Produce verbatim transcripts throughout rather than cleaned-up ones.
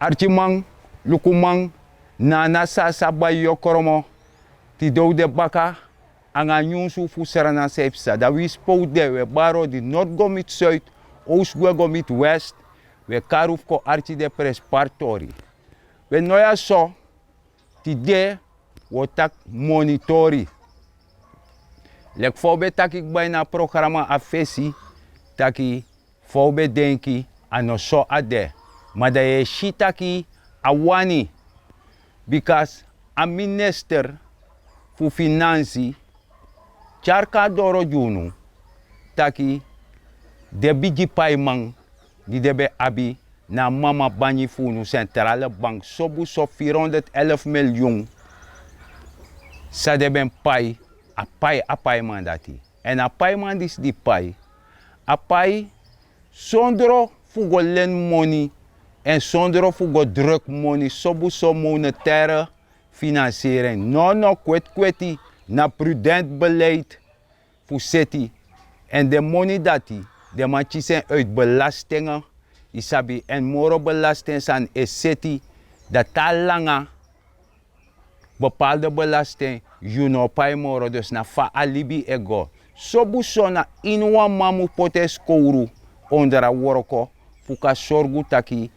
Arkiman, lukuman, nana sasa bai yokromo. Tide un de baka nanga nyunsu fu srana san e psa. Dan winsi pe un de, un e bari odi nord go miti suid, owst gwe go miti west. Un e kari un fu kon arki den prenspari tori. Un e no ya so. Tide un o taki moni tori. Leki fa un ben taki kba ini a programa a fesi, taki fa un ben denki a no so a de. Ma dan yu e si taki a wani. Bika a minister fu finansi tyari kon a doro gi unu taki den bigi paiman di den ben abi na a mama bangi fu unu, sentrale bank, sobuso firi hondro elfu miliyun san den ben pai. A pai a paiman dati. Èn a paiman disi di pai, a pai sondro fu go leni moni, èn sondro fu go druk moni, sobuso monetaire financiering. Nono, kwetkweti, na prudent beleid fu seti. Èn den moni dati den man kisi en uit belasting. Yu sabi, èn moro belasting sani e seti dati a langa bepaalde belasting yu no o pai moro. Dus na fa a libi e go. Sobuso na ini wan man mu poti en skowru onder a wroko fu kan sorgu taki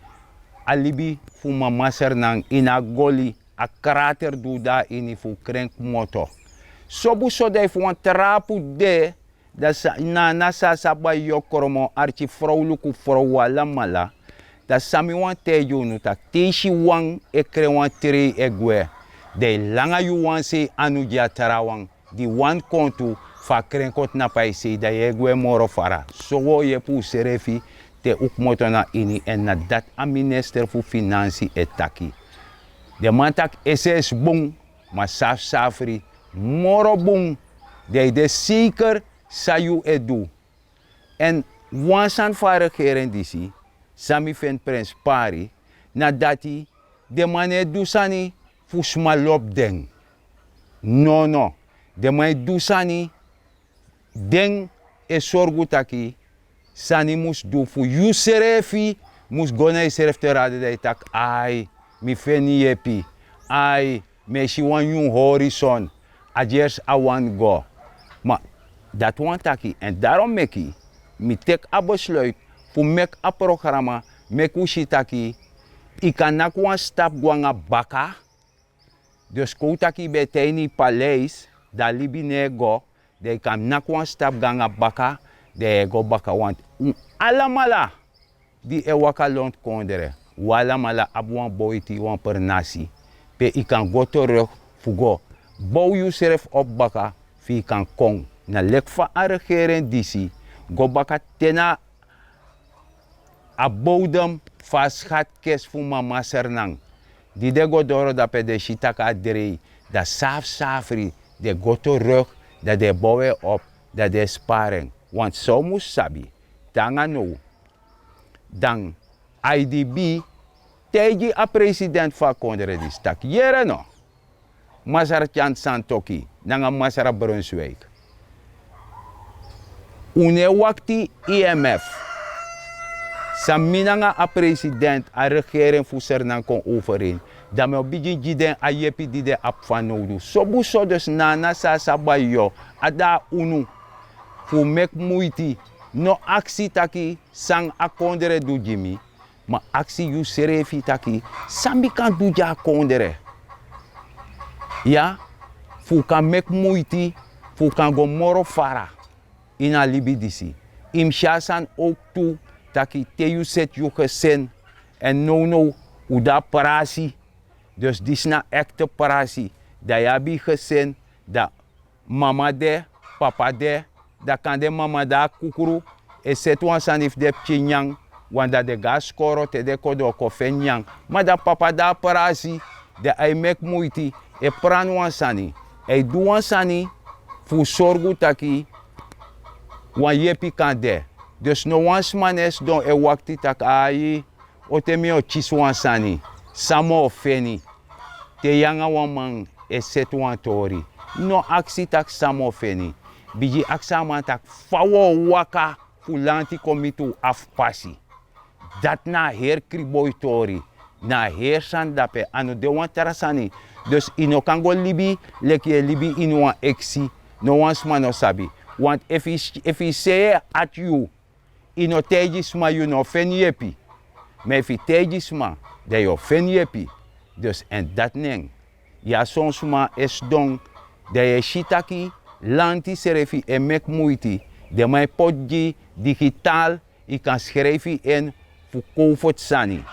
a libi fu mama sernan ini a goli, a krater di un de na ini fu kren kmoto. Sobuso dan efu wan trapu de, dan sa nana sasa bai yokromo, arki frowluku frow, alamala. Dan san mi wani taigi unu taki te yu si wan e kren wan trei e gwe, dan yu langa yu wan sei anu gi a trawan di wani kon tu fu a kren kon tnapu a yu sei, dan yu e gwe moro fara. So un o yepi unsrefi te un kmoto na ini. Èn na dati a minister fu finansi e taki. Den man taki es'es bun, ma safsafri moro bun. Dan yu de seiker san yu e du. Èn wan sani fu a regering disi san mi feni prenspari, na dati den man no e du sani fu sma lobi den. Nono, den man e du sani, den e sorgu taki sani mus du fu yusrefi. Mus go na yusrefi te rade dan yu taki ai, mi feni yepi. Ai, mi e si wan nyun horison. A gersi a wani go. Ma dati wani taki, èn darom meki mi teki a besluit fu meki a programa, meki un si taki yu kan naki wan stapu go nanga baka. Dus kon un taki yu ben e tan ini yu paleis, dan a libi no e go, dan yu kan naki wan stapu go nanga baka, dan yu e go baka. Want un alamala di e waka lontu kondre, un alamala abi wan boiti, wan pernasi pe yu kan go teruk fu go bow yusrefi opo baka, fu yu kan kon na leki fa a regering disi go baka te na a bodem fu a schatkist fu mama sernan. Di den go doro dape den si taki a drei, dan safsafri den go teruk, dan den e bow en opo, dan den e spari en. Want san un mus sabi, te nanga now dan I D B taigi a president fu a kondre disi taki yere no, Masra Tyan Santoki nanga Masra Brunswijk, un no e wakti I M F. San mi nanga a president, a regering fu Sernan kon overeen, dan mi o bigin gi den a yepi di den abi fanowdu. Sobuso dus nana sasa bai yu, a de na unu fu meki muiti. No aksi taki san a kondre du gi mi, ma aksi yusrefi taki san mi kan du gi a kondre. Ya, fu un kan meki muiti fu un kan go moro fara ini a libi disi. Yu mus si a sani owktu taki te yu seti yu gesin, èn nownow un de na prasi. Dus disi na ekte prasi. Dan yu abi yu gesin, dan mama de, papa de, dan kande mama de na kukru, e seti wan sani fu den pikin nyan, want dan den go na skoro, te den kon den o kon feni nyan. Ma dan papa de na prasi, dan a e meki muiti, e prani wan sani, a e du wan sani fu sorgu taki wan yepi kan de. Dus no wan sma no e sidon e wakti taki ai, o te mi o kisi wan sani, san mi o feni. Te yu nanga wan man e seti wan tori, no aksi taki san mi o feni. Bigin aksi a man taki fa un o waka fu lanti kon miti un afu pasi. Dati na a heri kriboi tori. na a heri sani dape, a no de wan tra sani. Dus yu no kan go libi leki yu e libi ini wan eksi. No wan sma no sabi. Want efu yu sei yu e ati yu, yu no taigi sma, yu no o feni yepi. Ma efu yu taigi sma, dan yu o feni yepi. Dus èn dati nen, yu a son sma e sidon, dan yu e si taki lanti srefi e meki muiti. Den man e poti gi digital, yu kan skrijfi yu in fu kowfeti sani.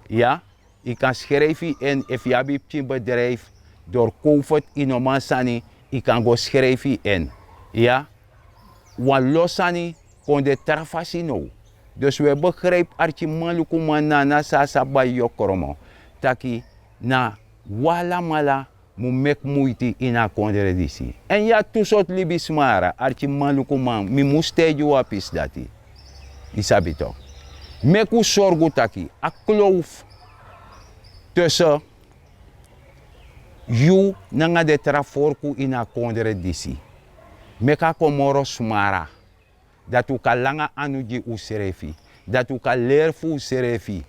Iya, yu kan skrijfi yu in. Efu yu abi pikin bedrijf, dori kowfeti, yu no man sani, yu kan go skrijfi yu in. Iya, wan lo sani kon de tra fasi now. Dus wi e begrijpi arkimanlukuman, nana, sasa, bai, yokromo, taki na wi alamala mu meki muiti ini a kondre disi. Èn yu a tu sortu libisma, arkimanlukuman, mi mus taigi wi a pisi dati. Yu sabi tok. Meki un sorgu taki a klowfu tusun yu nanga den tra forku ini a kondre disi, meki a kon moro smara. Dati un kan langa anu gi unsrefi. Dati un kan leri fu unsrefi.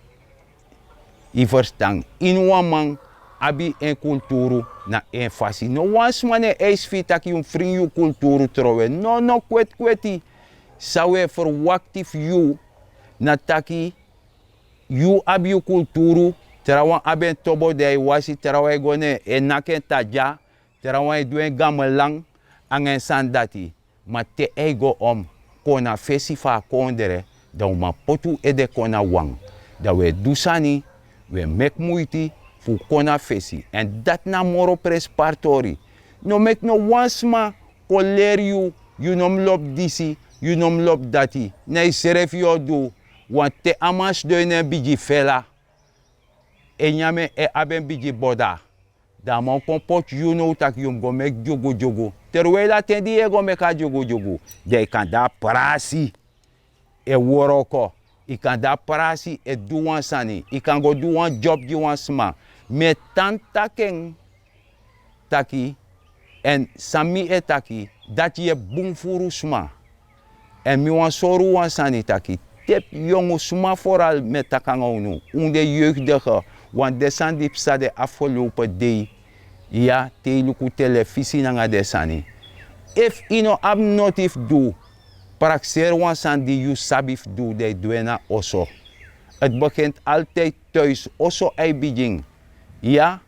Yu ferstan? Ini wan man abi en kulturu na en fasi. No wan sma no e eisi fu yu taki yu mus fringi yu kulturu trowe. No, no, kweti kweti. San wi e ferwakti fu yu na taki yu abi yu kulturu. Trawan abi en tobo di a e wasi, trawan e go na en, e naki en tadya, trawan e du en gamelan nanga en sani dati. Ma te a e go om kon na fesi fu a kondre, dan un man poti un ede kon na wan. Dan un e du sani, un e meki muiti fu un kon na fesi. Èn dati na moro prenspari tori. No meki no wan sma kon leri yu, yu no mus lobi disi, yu no mus lobi dati. Na yusrefi yu o du. Want te a man sidon ini en bigi fela, e nyan en, e abi en bigi boda, dan a man o kon poti yu now taki yu mus go meki dyugudyugu. Terwijli a ten di yu e go meki a dyugudyugu, dan yu kan de a prasi e wroko, yu kan de a prasi e du wan sani, yu kan go du wan dyop gi wan sma. Mi e tan taki en taki, èn san mi e taki, dati yepi bun furu sma. Èn mi wani sori un wan sani taki, te yongu sma, foral mi e taki nanga unu, un de jeugdige, want den sani di psa den afgelopen dei, ya, te yu luku telefisi nanga den sani. Efu yu no abi noti fu du, prakseri wan sani di yu sabi fu du, dan yu du en na oso. Het begint altijd thuis, oso a e bigin. Ya,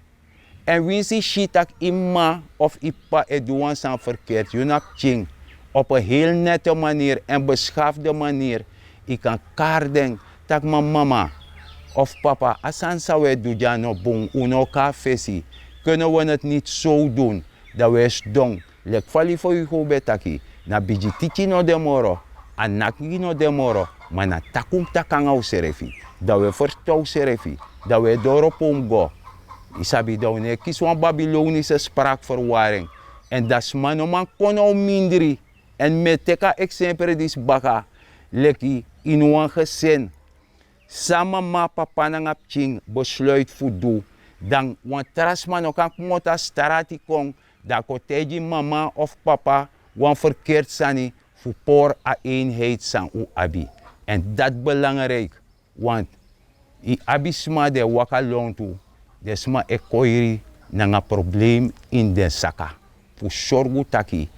èn winsi yu si tak' yu m'ma of yu p'pa e du wan sani ferkeerd, yu na pikin, op een heel nette manier en beschaafde manier, yu kan kari den tak' ma mama of papa, a sani san un e du dya no bun, un no o kon na fesi, kunnen we het niet zo doen? Dan un e sidon. Leki fa Lifoyuku ben taki, na bigi tiki no de moro, a naki no de moro, ma na taki un mus taki nanga unsrefi. Dan un e ferstan unsrefi, dan un e doro pe un mus go. Yu sabi, dan un no e kisi wan Babilonise spraakverwarring. Èn dan sma no man kon na un mindri. Èn mi e teki a eksempre disi baka, leki ini wan gesin, san mama, papa nanga pikin besluiti fu du, dan wan tra sma no kan komoto na strati kon, dan a kon taigi mama of papa wan ferkeerd sani fu pori a eenheid san un abi. Èn dati belangrijk, want yu abi sma di e waka lontu, den sma e koiri nanga problem ini den saka. Fu sorgu taki,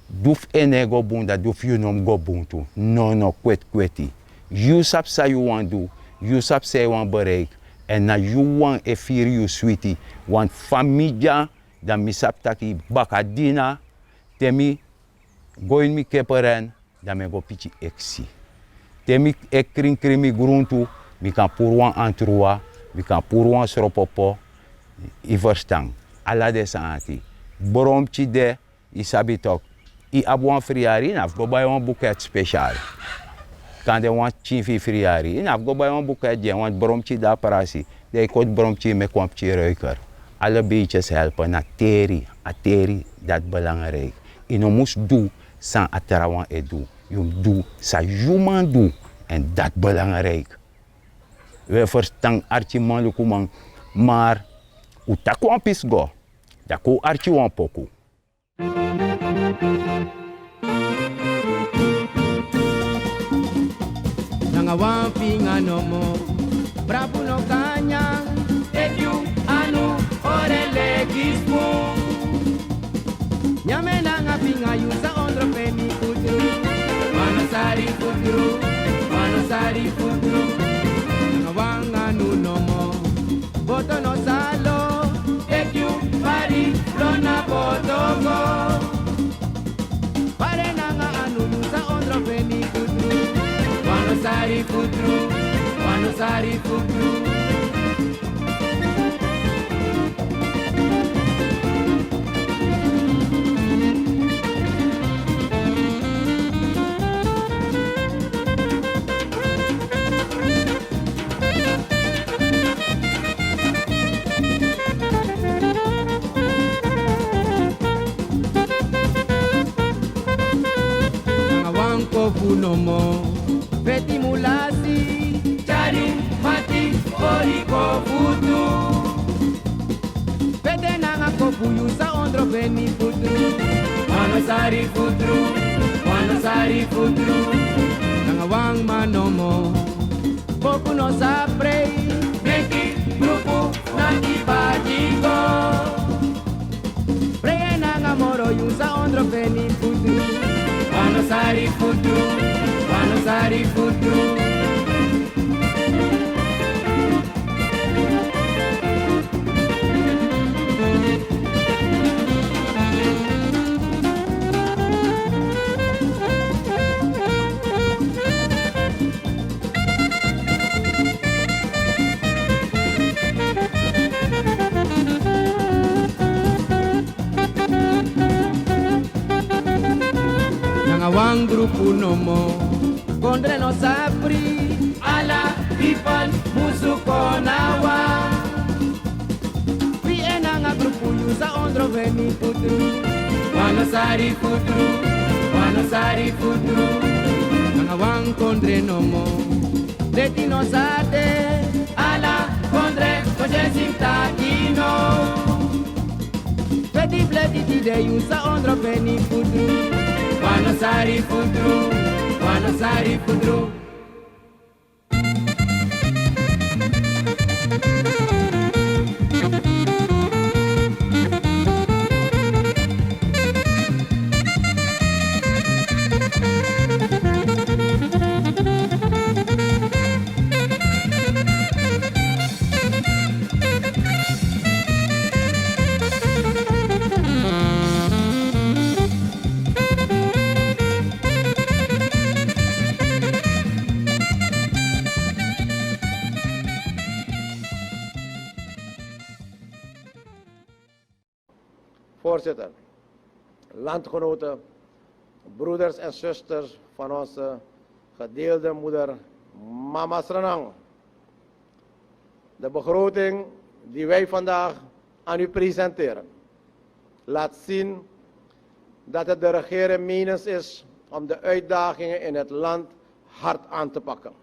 du fu en no e go bun, dan du fu yu no mus go bun tu. No, no, kweti kweti. Yu sabi san yu wani du, yu sabi san yu wani bereiki, èn na yu wawan e firi yu switi. Want fa mi dya, dan mi sabi taki bakadina, te mi go ini mi keperen, dan mi e go piki eksi. Te mi e krinkrin mi gruntu, mi kan puru wan antrua, mi kan puru wan sropopo. Yu ferstan? Ala den sani dati. Bromki de, yu sabi tok. Yu abi wan friyari, yu no abi fu go bai wan buket spesial. Kande wan pikin fu yu friyari, yu no abi fu go bai wan buket gi en, want bromki de a prasi. Dan yu koti bromki, yu meki wan pikin ruiker. Ala beetjes helpen, na teri, a teri, dati belangrijk. Yu no mus du san a trawan e du. Yu mus du san yu man du. Èn dati belangrijk. Un e ferstan, arkimanlukuman, maar un taki wan pisi go, dan kon un arki wan poku. Nanga wan finga nomo, brabu no kan Nyan, teki yu anu, ore leki smu. Nyame nanga finga yu sa ondro feni futru. Wano sari futru, wano sari futru. Nanga wan anu nomo, boto no salo. Teki yu pari, lo na boto go. Pare nanga anu yu sa ondro feni futru. Wano sari futru, wano sari futru. Nanga wan kofu nomo, feti mulasi. Tyari mati fori kofu tu. Fete nanga kofu yu sa ondro feni futru. Wano sari futru, wano sari futru. Nanga wan man nomo. Boku no sa prei. Meki grupu na ki badigo. Prei nanga moro yu sa ondro feni futru. Wano sari futru, wano sari futru. Nanga wan grupu nomo, kondre no sa fri. Ala pipel musu kon na wan. Wi en nanga grupu yu sa ondro feni futru. Wano sari futru, wano sari futru. Nanga wan kondre nomo, leti no sa de. Ala kondre kondre sin taki no. Feti bleti tide yu sa ondro feni futru. Wano sari futru, wano sari futru. Voorzitter, landgenoten, broeders en zusters van onze gedeelde moeder, Mama Sranang. De begroting die wij vandaag aan u presenteren, laat zien dat het de regering menens is om de uitdagingen in het land hard aan te pakken.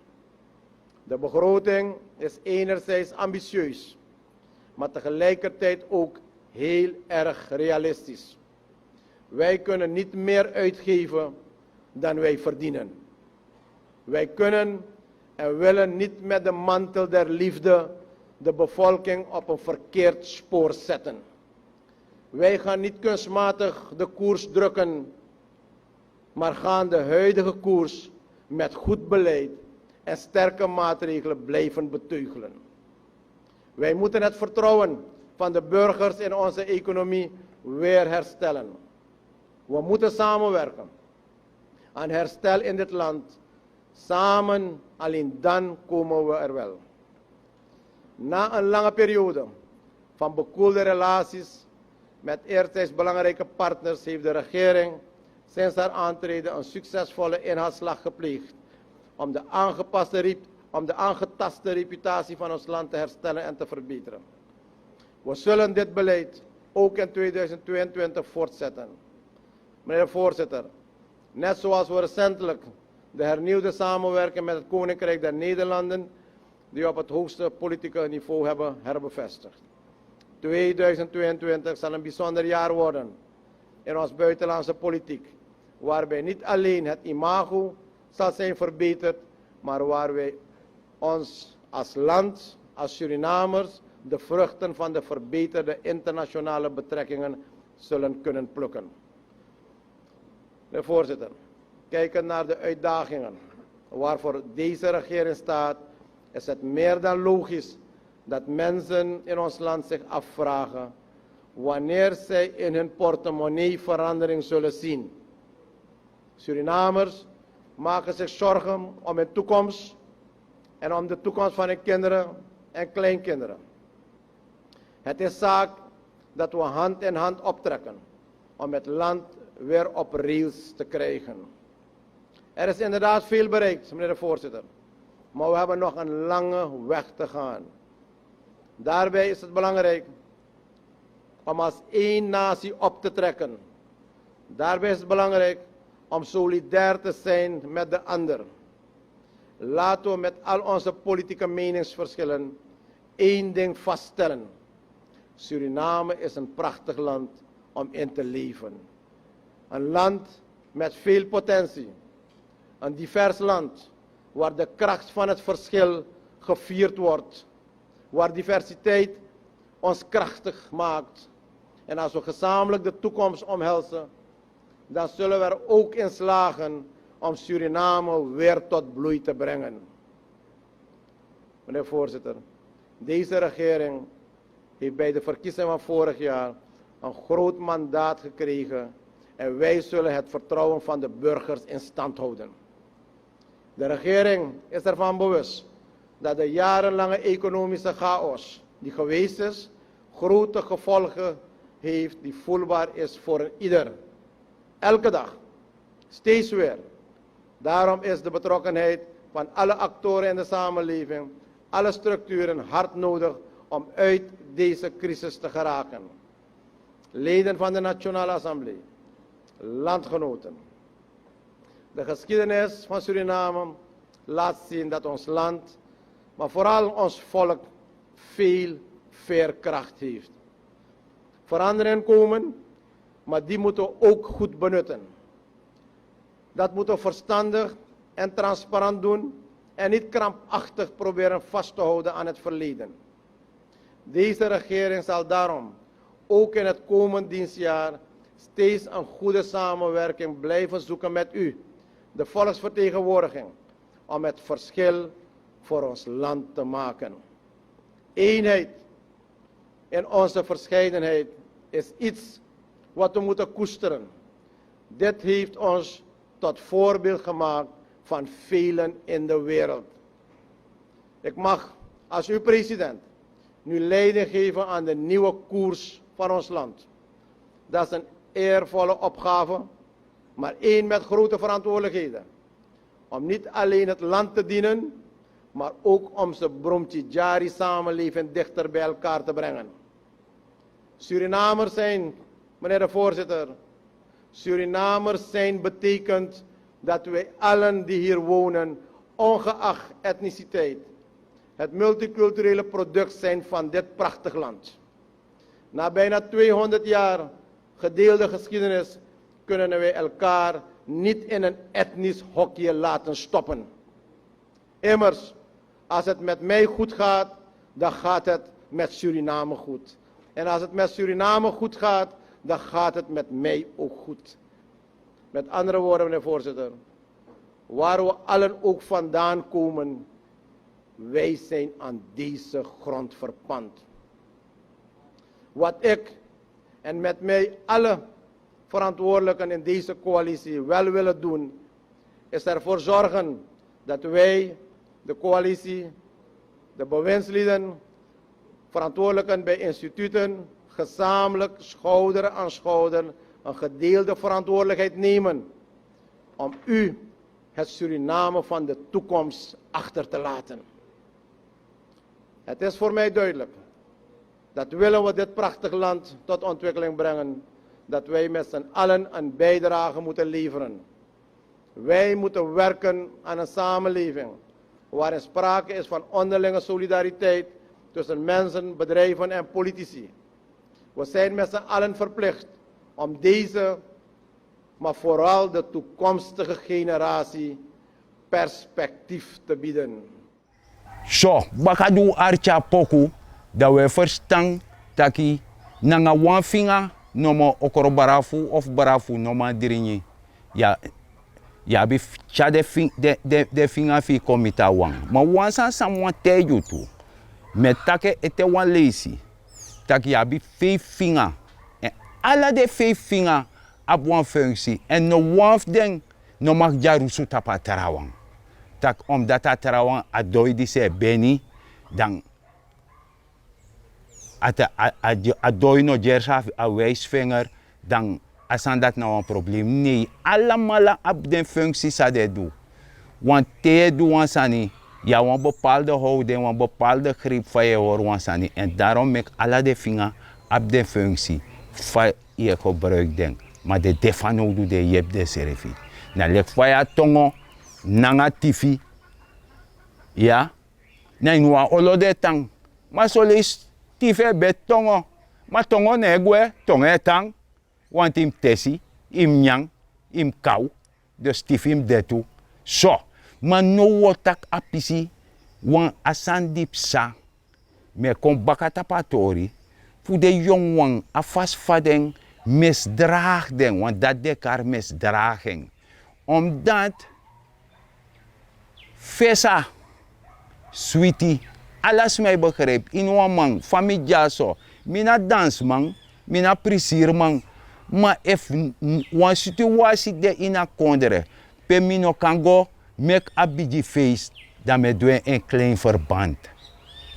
De begroting is enerzijds ambitieus, maar tegelijkertijd ook heel erg realistisch. Wij kunnen niet meer uitgeven dan wij verdienen. Wij kunnen en willen niet met de mantel der liefde de bevolking op een verkeerd spoor zetten. Wij gaan niet kunstmatig de koers drukken, maar gaan de huidige koers met goed beleid en sterke maatregelen blijven beteugelen. Wij moeten het vertrouwen van de burgers in onze economie weer herstellen. We moeten samenwerken aan herstel in dit land. Samen, alleen dan komen we er wel. Na een lange periode van bekoelde relaties met eertijds belangrijke partners heeft de regering sinds haar aantreden een succesvolle inhaalslag gepleegd om de aangepaste rep-, om de aangetaste reputatie van ons land te herstellen en te verbeteren. We zullen dit beleid ook in tweeduizend tweeëntwintig voortzetten. Meneer de voorzitter, net zoals we recentelijk de hernieuwde samenwerking met het Koninkrijk der Nederlanden, die we op het hoogste politieke niveau hebben herbevestigd. Tweeduizend tweeëntwintig zal een bijzonder jaar worden in ons buitenlandse politiek, waarbij niet alleen het imago zal zijn verbeterd, maar waar wij ons als land als Surinamers de vruchten van de verbeterde internationale betrekkingen zullen kunnen plukken. Meneer voorzitter, kijkend naar de uitdagingen waarvoor deze regering staat, is het meer dan logisch dat mensen in ons land zich afvragen wanneer zij in hun portemonnee verandering zullen zien. Surinamers maken zich zorgen om hun toekomst en om de toekomst van hun kinderen en kleinkinderen. Het is zaak dat we hand in hand optrekken om het land weer op rails te krijgen. Er is inderdaad veel bereikt, meneer de voorzitter, maar we hebben nog een lange weg te gaan. Daarbij is het belangrijk om als één natie op te trekken. Daarbij is het belangrijk om solidair te zijn met de ander. Laten we met al onze politieke meningsverschillen één ding vaststellen: Suriname is een prachtig land om in te leven. Een land met veel potentie. Een divers land waar de kracht van het verschil gevierd wordt. Waar diversiteit ons krachtig maakt. En als we gezamenlijk de toekomst omhelzen, dan zullen we er ook in slagen om Suriname weer tot bloei te brengen. Meneer voorzitter, deze regering heeft bij de verkiezingen van vorig jaar een groot mandaat gekregen en wij zullen het vertrouwen van de burgers in stand houden. De regering is ervan bewust dat de jarenlange economische chaos die geweest is, grote gevolgen heeft die voelbaar is voor een ieder. Elke dag. Steeds weer. Daarom is de betrokkenheid van alle actoren in de samenleving, alle structuren hard nodig om uit deze crisis te geraken. Leden van de Nationale Assemblée, landgenoten. De geschiedenis van Suriname laat zien dat ons land, maar vooral ons volk, veel veerkracht heeft. Veranderingen komen, maar die moeten we ook goed benutten. Dat moeten we verstandig en transparant doen en niet krampachtig proberen vast te houden aan het verleden. Deze regering zal daarom ook in het komend dienstjaar steeds een goede samenwerking blijven zoeken met u, de volksvertegenwoordiging, om het verschil voor ons land te maken. Eenheid in onze verscheidenheid is iets wat we moeten koesteren. Dit heeft ons tot voorbeeld gemaakt van velen in de wereld. Ik mag als uw president nu leiding geven aan de nieuwe koers van ons land. Dat is een eervolle opgave, maar één met grote verantwoordelijkheden. Om niet alleen het land te dienen, maar ook onze Bromtjidjari-samenleving dichter bij elkaar te brengen. Surinamers zijn, meneer de voorzitter, Surinamers zijn betekent dat wij allen die hier wonen, ongeacht etniciteit, het multiculturele product zijn van dit prachtig land. Na bijna tweehonderd jaar gedeelde geschiedenis kunnen wij elkaar niet in een etnisch hokje laten stoppen. Immers, als het met mij goed gaat, dan gaat het met Suriname goed. En als het met Suriname goed gaat, dan gaat het met mij ook goed. Met andere woorden, meneer voorzitter, waar we allen ook vandaan komen, wij zijn aan deze grond verpand. Wat ik en met mij alle verantwoordelijken in deze coalitie wel willen doen, is ervoor zorgen dat wij, de coalitie, de bewindslieden, verantwoordelijken bij instituten, gezamenlijk schouder aan schouder een gedeelde verantwoordelijkheid nemen om u het Suriname van de toekomst achter te laten. Het is voor mij duidelijk dat willen we dit prachtig land tot ontwikkeling brengen, dat wij met z'n allen een bijdrage moeten leveren. Wij moeten werken aan een samenleving waarin sprake is van onderlinge solidariteit tussen mensen, bedrijven en politici. We zijn met z'n allen verplicht om deze, maar vooral de toekomstige generatie perspectief te bieden. So baka di un arki a poku, dan un e ferstan taki nanga wan finga nomo, okro brafu of brafu no man dringi. Yu abi tyari den finga fu yu kon miti a wan. Ma wan sani san mi wani taigi yu tu, mi e taki en ete wan leisi, taki yu abi feifi finga. Èn ala den feifi finga abi wan funksi, èn no wan fu den no mag dyarusu tapu a trawan. Tak' omdati a trawan a doi disi e beni, dan a doi no gersi a wijsvinger, dan a sani dati na wan problem. Nei, alamala abi den funksi san den e du. Wan te yu e du wan sani, yu abi wan bepalde howden, wan bepalde greep fa yu e hori wan sani, èn darom meki ala den finga abi den funksi fa yu e gebruiki den. Ma den de fanowdu, den e yepi densrefi. Na leki fa yu abi tongo nanga tifi, ya, na ini wan olo den e tan. Ma soleisi tifi e beti tongo. Ma tongo no e gwe, tongo e tan. Wanti yu mus tesi, yu mus nyan, yu mus kaw. Dus tifi mus de tu. So, ma now un o taki a pisi, wan a sani di psa. Mi e kon baka tapu a tori fu den yongu wan, a fasi fa den misdragi den, want dati den e kari misdragi en. Omdati fesa switi, ala sma e begripi. Ini wan man fa mi dyaso, mi na dansiman, mi na prisiriman. Ma efu wan situwasi de ini a kondre pe mi no kan go meki a bigi feisi, dan mi e du en ini klein verband.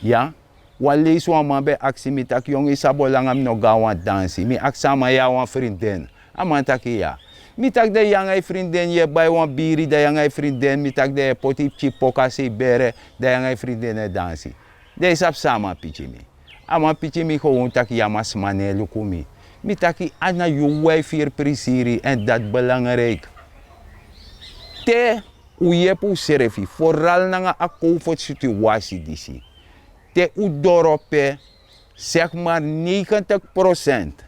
Ya, wan leisi wan man ben aksi mi taki, yongu, yu sabi o langa mi no go na wan dansi? Mi aksi a man, yu abi wan frindin? A man taki ya. Mi taki dan yu nanga yu frindin yu e bai wan biri, dan yu nanga yu frindin, mi taki dan yu e poti yu pikin poku a sei bere, dan yu nanga yu frindin e dansi. Dan yu sabi san a man piki mi? A man piki mi gewoon taki, ya, ma sma no e luku mi. Mi taki a na yu wawan e firi prisiri, èn dati belangrijk. Te un yepi unsrefi, foral nanga a covid situwasi disi. Te un doro pe, zeg maar negentig procent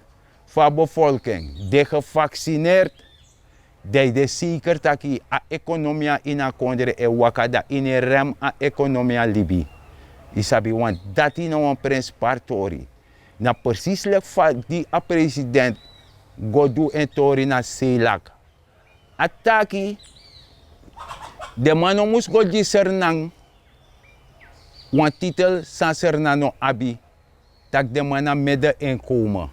fu a bevolking de gevaksineerd, dan yu de seker taki a ekonomia ini a kondre e waka, dan yu no e rem a ekonomia libi. Yu sabi, want dati na wan prinsipari tori. Na presis leki fa di a president go du en tori na Selak. A taki den man no mus go gi Sranan wan titel san Sranan no abi, tak' den man na middeninkomen.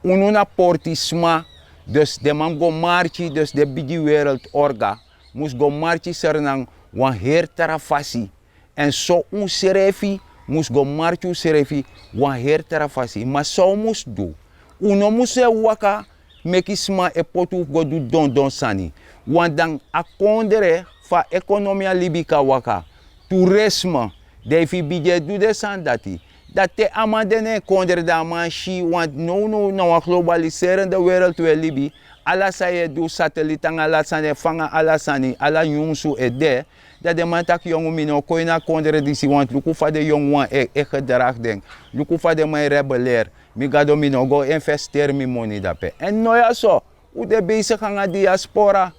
Unu na portisma, dus den man mus go marki, dus den bigi wereld orga mus go marki Sranan wan heri tra fasi. Èn so unsrefi mus go marki unsrefi wan heri tra fasi. Ma san un mus du? Un no mus e waka meki sma e poti un fu go du dondon sani. Want dan a kondre fu a ekonomia libi kan waka. Turisme, dan efu yu bigin e du den sani dati, dan te a man de na en kondre, dan a man si, want nownow na wan globaliserende wereld un e libi. Ala san yu e du, satelit nanga ala sani e fanga ala sani, ala nyunsu e de. Dan den man taki, yongu, mi no o kon ini a kondre disi, want luku fa den yongu wan e e gedragi den. Luku fa den man e rebeleri. Mi gado, mi no o go investeri mi moni dape. Èn no, ya so un de besigi nanga diaspora.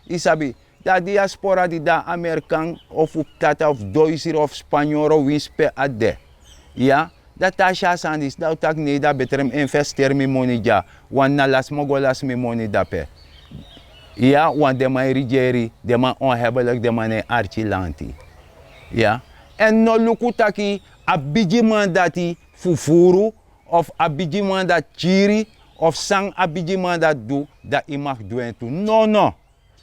Yu sabi, dan a diaspora di de na Amerikan, of un Tata, of Doisri, of Spanyoro, winsi pe a de. Ya, dan te a si a sani disi, dan un taki nei, dan betre mi investeri mi moni dya. Want na lasi mi o go lasi mi moni dape. Ya, want den man e rigeri, den man onhebeliki, den man no e arki lanti. Ya. Èn no luku taki a bigiman dati fufuru, of a bigiman dati kiri, of san a bigiman dati du, dan yu mag du en tu. Nono.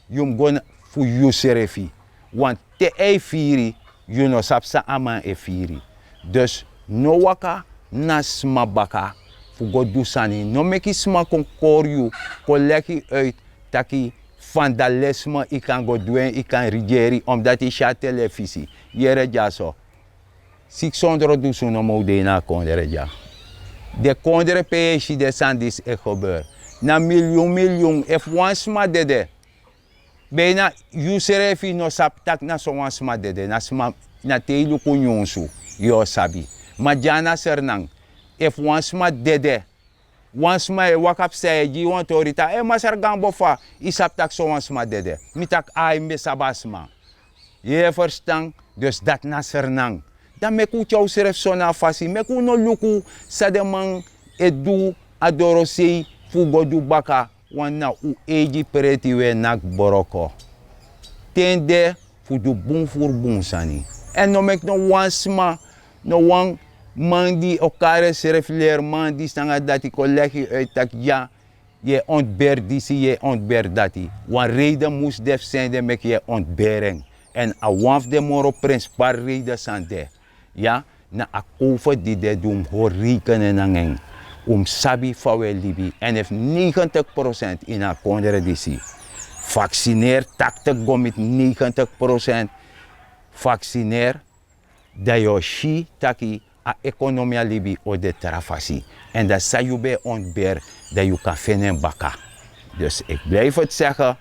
Yu mus go fu yusrefi. Want te a e firi, yu no sabi san a man e firi. Dus no waka na sma baka fu go du sani. No meki sma kon kori yu, kon legi yu uit taki vandalisme yu kan go du en, yu kan rigeri, omdati yu si a telefisi. Yere dyaso. Siksi ondro dusun nomo un de ini a kondre dya. Den kondre pe yu e si den sani disi e gebeur, na milyun milyun. Efu wan sma dede, beina yusrefi no sabi tak' na sowan sma dede. Na sma, na te yu luku nyunsu yu o sabi. Ma dya na Sranan, efu wan sma dede, wan sma e waka psa, e gi yu wan tori taki, e, masra Gambo, fa yu sabi tak' sowan sma dede? Mi taki, ai, mi ben sabi a sma. Yu e ferstan? Dus dati na Sranan. Dan meki un tyari unsrefi so na a fasi, meki un no luku san den man e du a dorosei fu un go du baka. Wan na un eigi preti un e naki broko. Ten de fu du bun furu bun sani. Èn no meki no wan sma, no wan man di o kari ensrefi leri man disi nanga dati kon legi yu uit tak' ya, yu e ontberi disi, yu e ontberi dati. Wan reide mus de fu sende meki yu e ontberi en. Èn a wan fu den moro prenspari reide san de, ya, na a kowfo di de di un mus hori reikene nanga en. Un mus sabi fa un e libi. Èn efu negentig prosent ini a kondre disi vaksineri, taktig go miti negentig prosent vaksineri, dan yu o si taki a ekonomia libi o de tra fasi. Èn dan san yu ben e ontberi, dan yu kan feni en baka. Dus ik blijf het zeggen,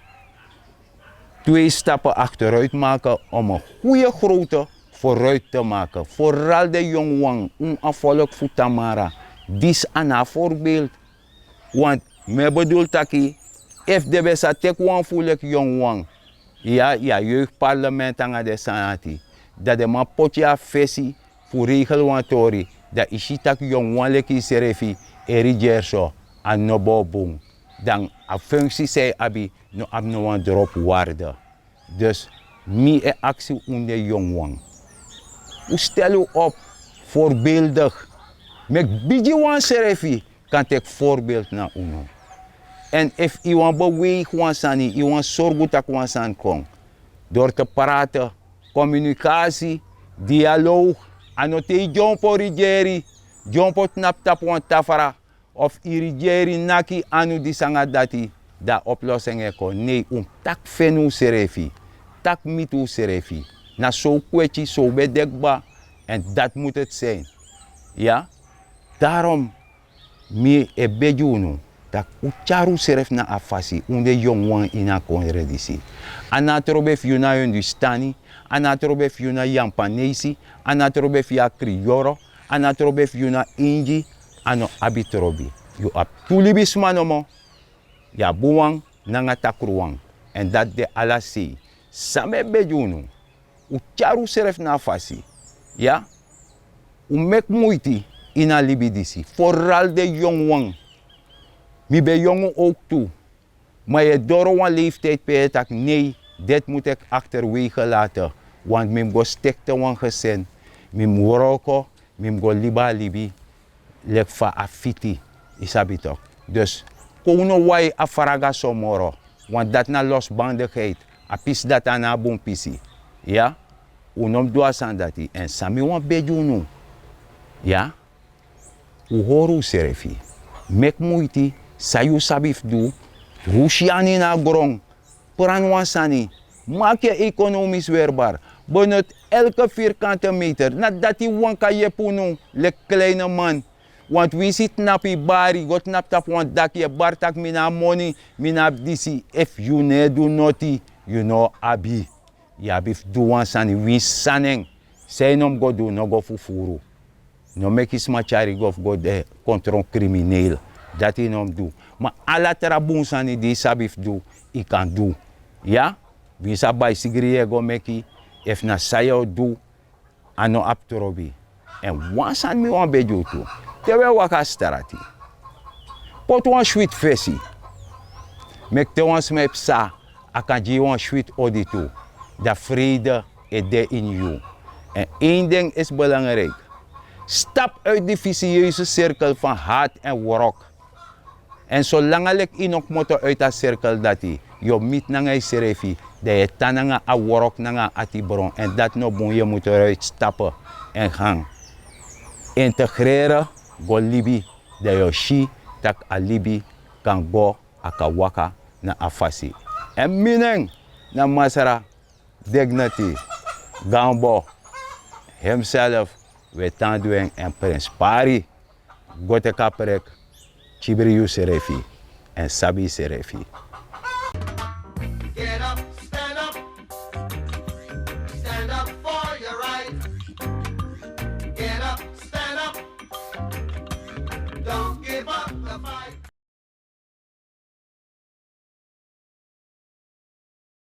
twee stappen achteruit maken om een goede grote vooruit te maken. Vooral de jongwan, un a volk fu tamara. Disi a na a voorbeeld. Want mi e bedoel taki, efu den ben sa teki wan fu un leki jongwan, ya, yu a jeugdparlement nanga den sani ati, dan den man poti yu a fesi fu regel wan tori, dan yu si tak' yonguwan leki yusrefi e rigeri so, a no bo bun. Dan a funksi san yu abi no abi no wan dropu warde. Dus mi e aksi un den yonguwan, un stel un op voorbeeldig. Meki bigiwan srefi kan teki voorbeeld na unu. Èn efu yu wani beweigi wan sani, yu wani sorgu tak' wan sani kon, door te praten, communicatie, dialoog. A no te yu dyompo rigeri, dyompo tnapu tapu wan tafra, of yu rigeri naki anu disi nanga dati, dan a oplossing e kon. Nei, un mus taki feni unsrefi, taki miti unsrefi. Na so un kweti, so un ben de kba. Èn dati mutu eti sein. Ya, darom mi e begi unu tak' un tyari unsrefi na a fasi, un den yonguwan ini a kondre disi. A no a trobe fu yu na Hindustani, a no a trobe fu yu na Yampanesi, a no a trobe fu yu a Kriyoro, a no a trobe fu yu na Ingi, a no abi trobi. Yu abi tu libisma nomo, yu abi wan nanga takruwan. Èn dati de ala sei. San mi e begi unu, un tyari unsrefi na a fasi. Ya, un meki muiti ini a libi disi, vooral den yonguwan. Mi ben yongu owktu. Ma yu e doro wan leeftijd pe yu e taki nei, deti mus teki achterwege laten. Want mi mus go stekte wan gesin, mi mus wroko, mi mus go libi a libi leki fa a fiti, yu sabi tok. Dus kon un no wai a fraga so moro, want dati na losbandigheid. A pisi dati a no a bun pisi. Ya, un no mus du a sani dati. Èn san mi wani begi unu, ya, un hori unsrefi, meki muiti, san yu sabi fu du, rusi yu anu ini a gron, prani wan sani, maki yu ekonomis werbar, benut elke vierkante meter. Na dati wawan kan yepi unu leki kleine man. Want winsi yu tnapu yu bari, go tnapu tapu wan daki, yu e bari tak' mi no abi moni, mi no abi disi. Efu yu no e du noti, yu no o abi. Yu abi fu du wan sani, winsi san nen, san yu no mus go du, no go fufuru. No meki sma tyari yu go fu go de kontro krimineel. Dati yu no mus du. Ma ala tra bun sani di yu sabi fu du, yu kan du. Ya, winsi a baisigri yu e go meki, efu na san yu o du, a no abi trobi. Èn wan sani mi wani begi un tu. Te un e waka a strati, poti wan switi fesi. Meki te wan sma e psa, a kan gi yu wan switi odi tu. Dan vrede e de ini yu. Èn één ding is belangrijk. Stap uit die vicieuze cirkel van haat en wrok. Èn solanga leki yu no kmoto uit a sirkel dati, yu o miti nanga yusrefi, dan yu e tan nanga a wrok nanga a atibron. Èn dati no bun, yu e mutu eruit stapu èn gan integrere, go libi. Dan yu o si tak' a libi kan go, a kan waka na a fasi. Èn mi nen na Masra Dignity Gambo himself. Wi e tan du en èn prenspari. Go teki a prek, kibri yusrefi èn sabi yusrefi.